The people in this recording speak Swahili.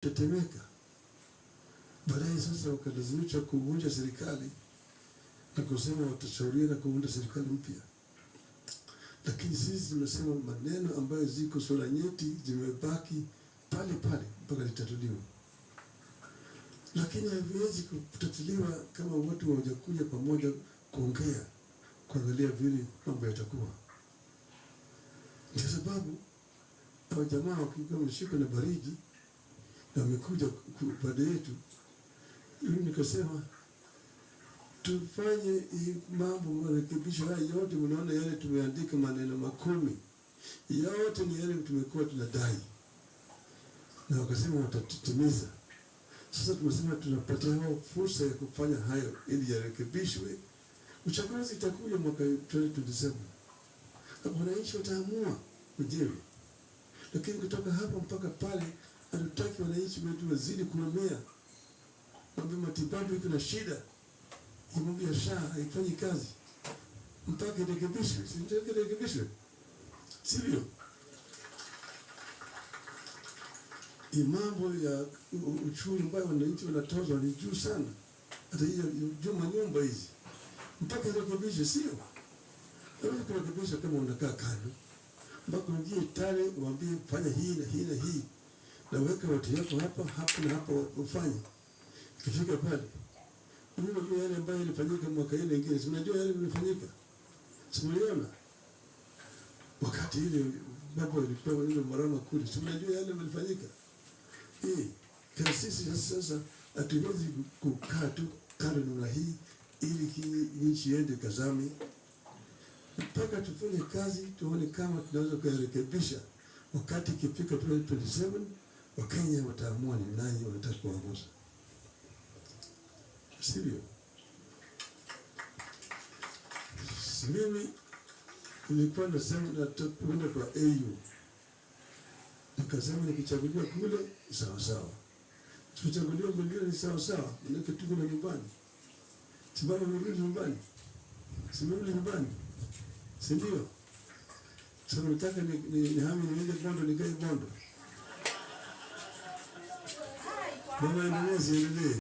Wakatetemeka. Baadaye sasa wakalazimishwa kuvunja serikali na kusema watashauriana kuunda serikali mpya. Lakini sisi tunasema maneno ambayo ziko suala nyeti zimebaki pale pale mpaka litatuliwe, lakini haviwezi kutatuliwa kama watu hawajakuja pamoja kuongea, kuangalia vile mambo yatakuwa. Ndio sababu hao jamaa wakiwa wameshikwa na baridi na wamekuja baada yetu, mimi nikasema tufanye hii mambo marekebisho haya yote. Mnaona yale tumeandika maneno 10 yote ni yale tumekuwa tunadai, na wakasema watatimiza. Sasa tumesema tunapatia hao fursa ya kufanya hayo ili yarekebishwe. Uchaguzi itakuja mwaka 2027, wananchi wataamua wenyewe, lakini kutoka hapa mpaka pale hatutaki wananchi wetu wazidi kuumia. Mambo matibabu iko na shida, mambo ya SHA haifanyi kazi mpaka irekebishwe, si ndio? Irekebishwe, sivyo? Mambo ya uchumi ambayo wananchi wanatozwa ni juu sana, hata hiyo juu manyumba hizi mpaka irekebishwe, sio? Hawezi kurekebisha kama unakaa kando, mpaka uingie tare uambie fanya hii na hii na hii, na weka watu yako hapa hapa na hapa ufanye. Ikifika pale, unajua yale ambayo yalifanyika mwaka ile ingine, si unajua yale yalifanyika, si uliona wakati ile mambo ilikuwa ile marama kule, si unajua yale yalifanyika. Kwa sisi sasa hatuwezi kukaa tu kando namna hii ili nchi iende kazami, mpaka tufanye kazi tuone kama tunaweza kuyarekebisha. Wakati ikifika 2027 Wakenya wataamua ni nani wanataka kuongoza, sivyo? Mimi nilikuwa nasema natakwenda kwa AU, nikasema nikichaguliwa kule sawa sawa, tukichaguliwa mwingine ni sawa sawa, manake tuko na nyumbani, sababu nirudi nyumbani, simerudi nyumbani, si ndio? Sasa nataka nihame niende Bondo, nikae Bondo. Mama endelee, siendelee.